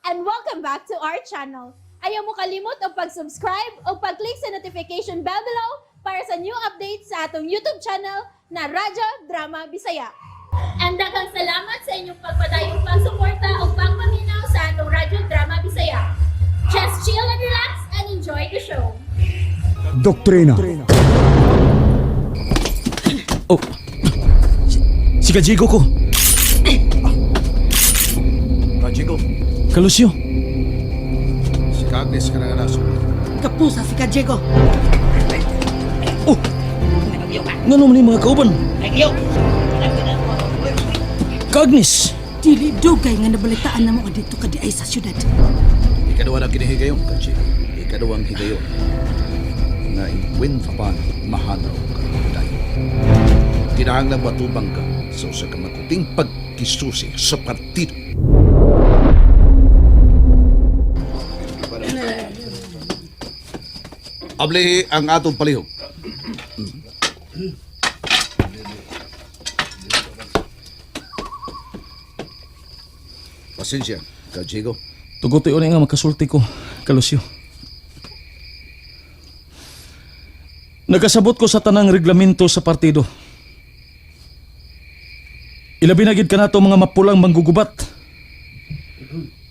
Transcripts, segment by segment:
And welcome back to our channel. Ayaw mo kalimot og pag-subscribe o pag-click sa notification bell below para sa new updates sa atong YouTube channel na Radyo Drama Bisaya. And daghang salamat sa inyong pagpadayong pagsuporta o pagpaminaw sa atong Radyo Drama Bisaya. Just chill and relax and enjoy the show. Doktrina. Oh. Si Kajigo ko. Kajigo, Kalusyo. Si Agnes ka na nga naso. Kapusa si Kajego. Oh. Ngano man ni mga kauban? Kaagnes. Dili dugay nga nabalitaan na mo nga dito ka di ay sa syudad. Ikaduha na kinihigayon, Kajigo. Ikaduhang higayon na inkwentapan mahanaw ka dayon. Kinahanglan matubang ka sa usa ka makuting pagkisusi sa partido. Ablihi ang atong palihog. Pasensya, Kajigo. Tuguti uni nga makasulti ko, Kalusyo. Nagkasabot ko sa tanang reglamento sa partido. Ilabi na gid kanato mga mapulang manggugubat.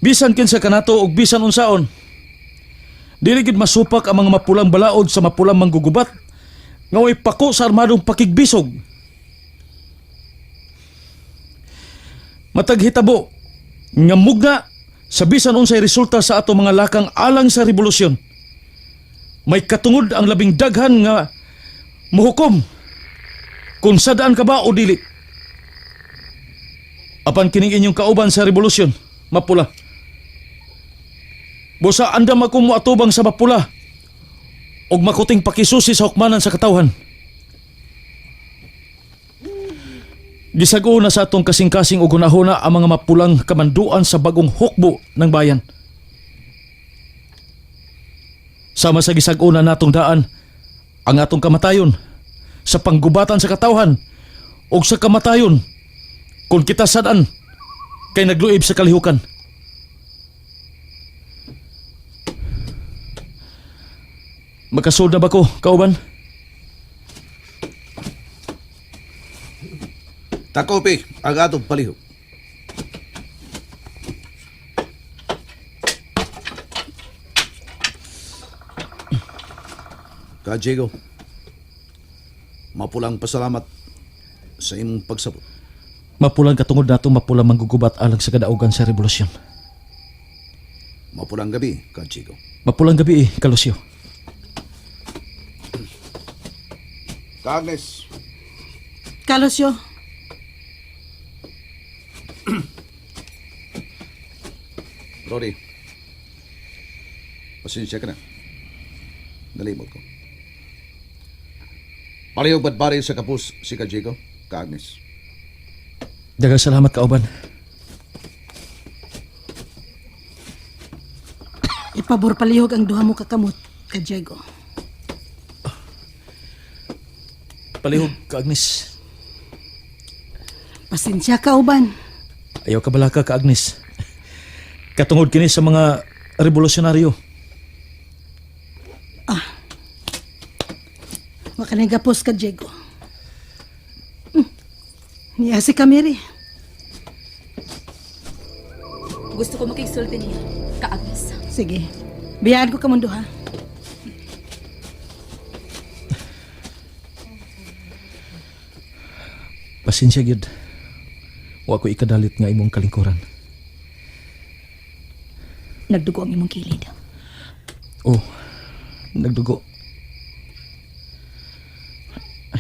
Bisan kinsa kanato og bisan unsaon. Dili gid masupak ang mga mapulang balaod sa mapulang manggugubat nga way pako sa armadong pakigbisog. Matag hitabo nga mugna sa bisan unsay resulta sa ato mga lakang alang sa revolusyon. May katungod ang labing daghan nga muhukom kung sadaan ka ba o dili. Apan kining inyong kauban sa revolusyon, mapula. Busa andam ako moatubang sa mapula og makuting pakisusi sa hukmanan sa katawhan. Gisago na sa atong kasing-kasing og hunahuna ang mga mapulang kamanduan sa bagong hukbo ng bayan. Sama sa gisag-o na natong daan ang atong kamatayon sa panggubatan sa katawhan ug sa kamatayon kung kita sad-an kay nagluib sa kalihukan. Makasud na ba ko, kauban? Takopi ang atong palihog. Ka Diego, mapulang pasalamat sa imong pagsabot. Mapulang katungod nato mapulang manggugubat alang sa kadaugan sa revolusyon. Mapulang gabi, Ka Diego. Mapulang gabi eh, Kalusyo. Ka Agnes, Kalosyo, Rory, pasensya ka na. Nalimot ko. Palihog badbari sa kapus si Ka Diego, Ka Agnes. Daghang salamat, kauban. Ipabor palihog ang duha mo kakamot, Kajego. Palihog, ka Agnes. Pasensya ka, uban. Ayaw ka balaka ka Agnes. Katungod kini sa mga revolusyonaryo. Makanigapos ka, Diego. Niya si Kamiri. Gusto ko makigsulti niya, Ka-Agnes. Sige. Biyaan ko kamundo, ha? Pasensya gyud. Wa ko ikadalit nga imong kalingkuran. Nagdugo ang imong kilid. Oh, nagdugo.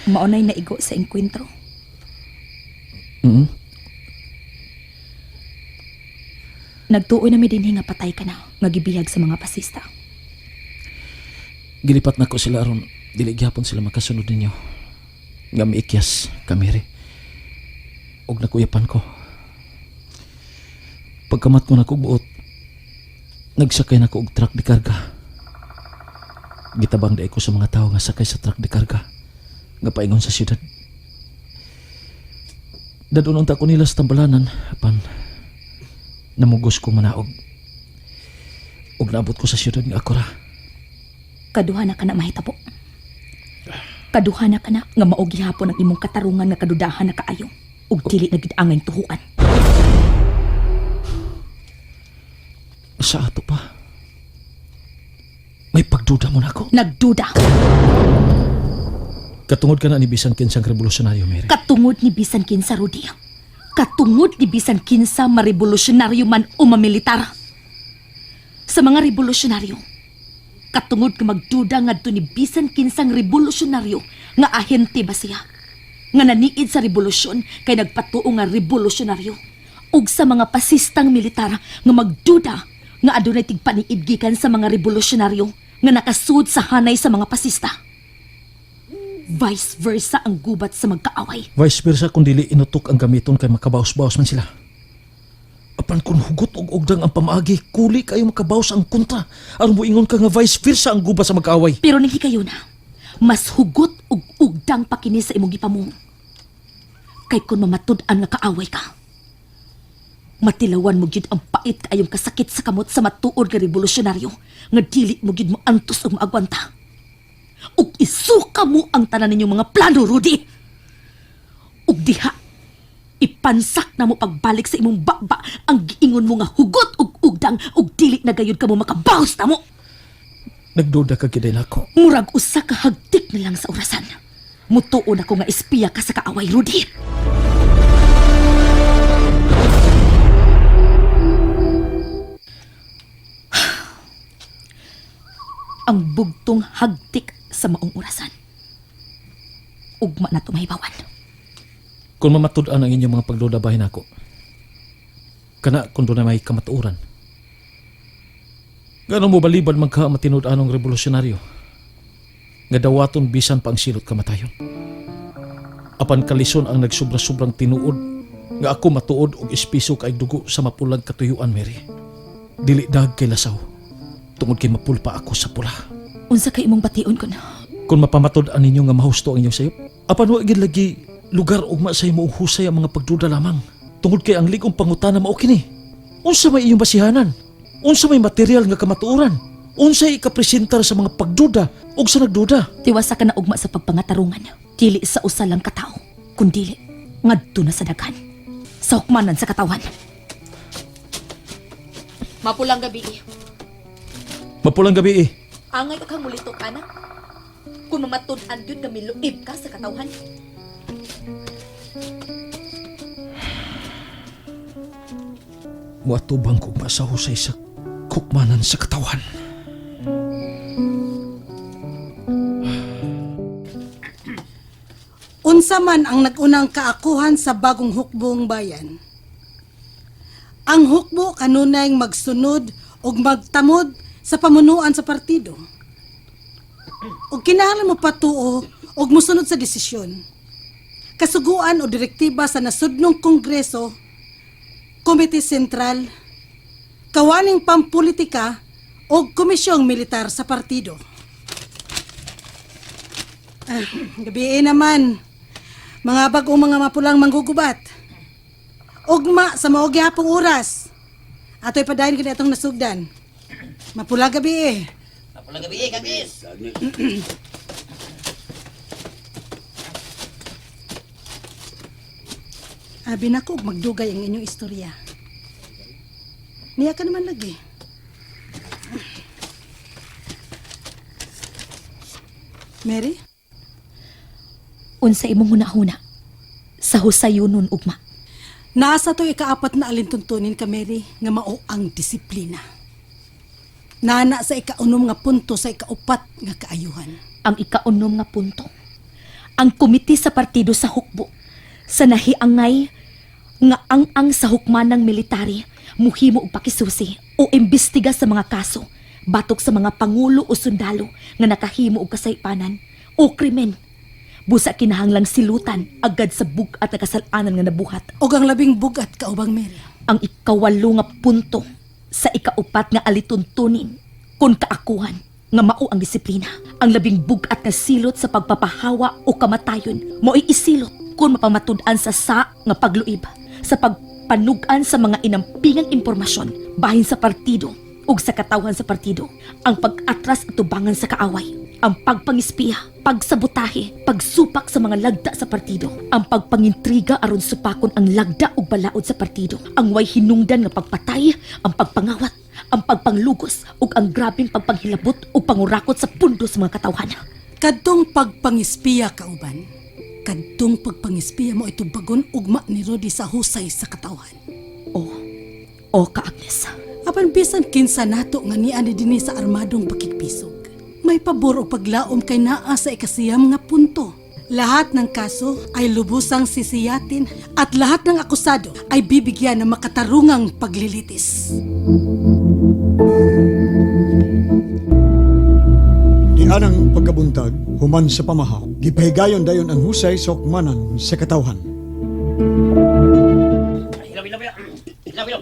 Maunay naigo sa engkwentro. Nagtuo na mi dinhi nga patay ka na, nga gibihag sa mga pasista. Gilipat na ko sila aron dili gyapon sila makasunod ninyo. Nga miikyas kamiri. Og nakuyapan ko. Pagkamat ko na ko buot, nagsakay na ko og truck de karga. Gitabang dai ko sa mga tawo nga sakay sa truck de karga nga paingon sa syudad. Dadon unta ko nila sa tambalanan apan namugos ko manaog. Ug naabot ko sa syudad nga ako ra. Kaduha na ka na mahitabo. Kaduha na ka na nga mao gihapon ang imong katarungan nga kadudahan na kaayo ug dili na gid angay tuhuan. Sa ato pa. May pagduda mo na ako. Nagduda. Katungod ka na ni bisan kinsang revolusyonaryo, Mary. Katungod ni bisan kinsa, Rudy. Katungod ni bisan kinsa marevolusyonaryo man o mamilitar. Sa mga revolusyonaryo, katungod nga magduda ngadto ni bisan kinsang revolusyonaryo nga ahente ba siya? Nga naniid sa revolusyon kay nagpatuo nga revolusyonaryo. Ug sa mga pasistang militar nga magduda nga adunay tigpaniid gikan sa mga revolusyonaryo nga nakasud sa hanay sa mga pasista. Vice versa ang gubat sa magkaaway. Vice versa kung dili inutok ang gamiton kay makabaos-baos man sila. Apan kung hugot og ugdang ang pamaagi, kuli kayo makabaos ang kontra. Aron moingon ka nga vice versa ang gubat sa magkaaway. Pero ning hikayo na, mas hugot ug ugdang pa kini sa imong gipamong. Kay kun mamatud-an nga kaaway ka, matilawan mo gyud ang pait kaayong kasakit sa kamot sa matuod nga revolusyonaryo nga dili mo gyud moantos ug maagwanta. Ug isuka mo ang tanan ninyong mga plano, Rudy. Ug diha, ipansak na mo pagbalik sa imong baba ang giingon mo nga hugot ug ugdang ug dili na gayud ka mo makabawas na mo. Nagduda ka gid nako. Murag usa ka hagtik na lang sa orasan. Mutuon ako nga espiya ka sa kaaway, Rudy. Ang bugtong hagtik sa maong orasan. Ugma na tumahibawan. Kung mamatud-an ang inyong mga pagduda bahin nako. Kana kung doon na may kamatuoran. Gano mo balibad magka matinud-anong revolusyonaryo? Nga dawaton bisan pa ang silot kamatayon. Apan kalison ang nagsubra-sobrang tinuod nga ako matuod og espiso kay dugo sa mapulang katuyuan, Mary. Dili dag kay lasaw. Tungod kay mapulpa ako sa pula. Unsa kay imong bation kon? Kung mapamatud-an ninyo nga mahusto ang inyong sayop, apan wa gid lagi lugar ugma sa imo husay ang mga pagduda lamang. Tungod kay ang lig-ong pangutana mao kini. Unsa may iyong basihanan? Unsa may material nga kamatuoran? Unsay ikapresentar sa mga pagduda ug sa nagduda? Tiwasa ka na ugma sa pagpangatarungan. Dili sa usa lang ka tawo, kundili ngadto na sa daghan. Sa hukmanan sa katawan. Mapulang gabi. Mapulang gabi eh. Angay ka kang mulitok, anak. Kung mamatud-an yun nga miluib ka sa katawhan. Muatubang ko sa husay sa kukmanan sa katawan. Unsa man ang nagunang kaakuhan sa bagong hukbong bayan. Ang hukbo kanunay magsunod ug magtamod sa pamunuan sa partido. Ug kinahanglan mo patuo ug mosunod sa desisyon. Kasuguan o direktiba sa nasudnong kongreso, komite sentral, kawaning pampolitika o komisyong militar sa partido. Ah, gabi naman. Mga bagong mga mapulang manggugubat. Ugma sa mao gihapong oras. Ato'y padayon kini atong nasugdan. Mapula gabi eh. Mapulang gabi eh, kagis. Abi nako og magdugay ang inyong istorya. Niya ka naman lagi. Mary? Unsa imong hunahuna sa husayunon ugma. Nasa to ikaapat na alintuntunin ka, Mary, nga mao ang disiplina. Nana sa ikaunom nga punto sa ikaupat nga kaayuhan. Ang ikaunom nga punto. Ang komite sa partido sa hukbo sa nahiangay nga ang-ang sa hukmanang military muhimo og pakisusi o imbestiga sa mga kaso batok sa mga pangulo o sundalo nga nakahimo og kasaypanan o krimen. Busa kinahanglang silutan agad sa bug-at na kasal-anan nga nabuhat. Og ang labing bugat kaubang Mary. Ang ikawalo nga punto sa ikaupat nga alituntunin kung kaakuhan nga mao ang disiplina. Ang labing bug-at nga silot sa pagpapahawa o kamatayon mo'y isilot kung mapamatud-an sa nga pagluib, sa pagpanugan sa mga inampingang impormasyon bahin sa partido ug sa katawhan sa partido, ang pag-atras at tubangan sa kaaway, ang pagpangispiya, pagsabotahe, pagsupak sa mga lagda sa partido, ang pagpangintriga aron supakon ang lagda ug balaod sa partido, ang way hinungdan nga pagpatay, ang pagpangawat, ang pagpanglugos ug ang grabeng pagpanghilabot ug pangurakot sa pundo sa mga katawhan. Kadtong pagpangispiya kauban. Kadtong pagpangispiya mo ito bagon ugma ni Rudy sa husay sa katawhan. O, o ka Agnes. Apan bisan kinsa nato nga niya ni dinhi sa armadong pakigpisog. May pabor o paglaom kay naa sa ikasiyam nga punto. Lahat ng kaso ay lubusang sisiyatin at lahat ng akusado ay bibigyan ng makatarungang paglilitis. Di anang pagkabuntag, human sa pamahaw, gipahigayon dayon ang husay sa hukmanan sa katawhan. Ilaw, ilaw, ilaw. Ilaw, ilaw.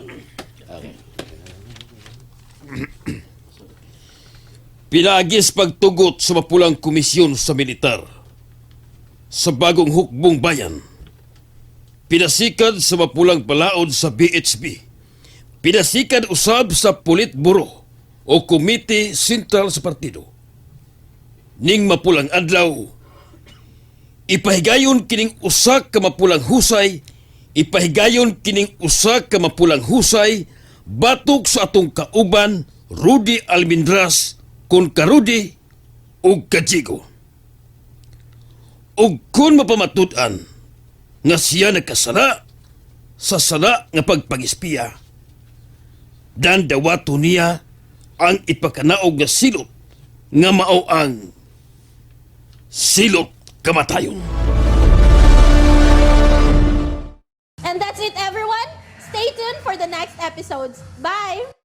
Pinagis pagtugot sa mapulang komisyon sa militar sa bagong hukbong bayan. Pinasikad sa mapulang balaod sa BHB. Pinasikad usab sa Politburo o Komite Sentral sa Partido. Ning mapulang adlaw, ipahigayon kining usa ka mapulang husay, ipahigayon kining usa ka mapulang husay batok sa atong kauban Rudy Almendras kun karudi ug kajigo. Ug kun mapamatud-an nga siya nagkasala sa sala nga pagpangispiya, dandawato niya ang ipakanaog nga silot nga mao ang silot kamatayon. And that's it, everyone. Stay tuned for the next episodes. Bye!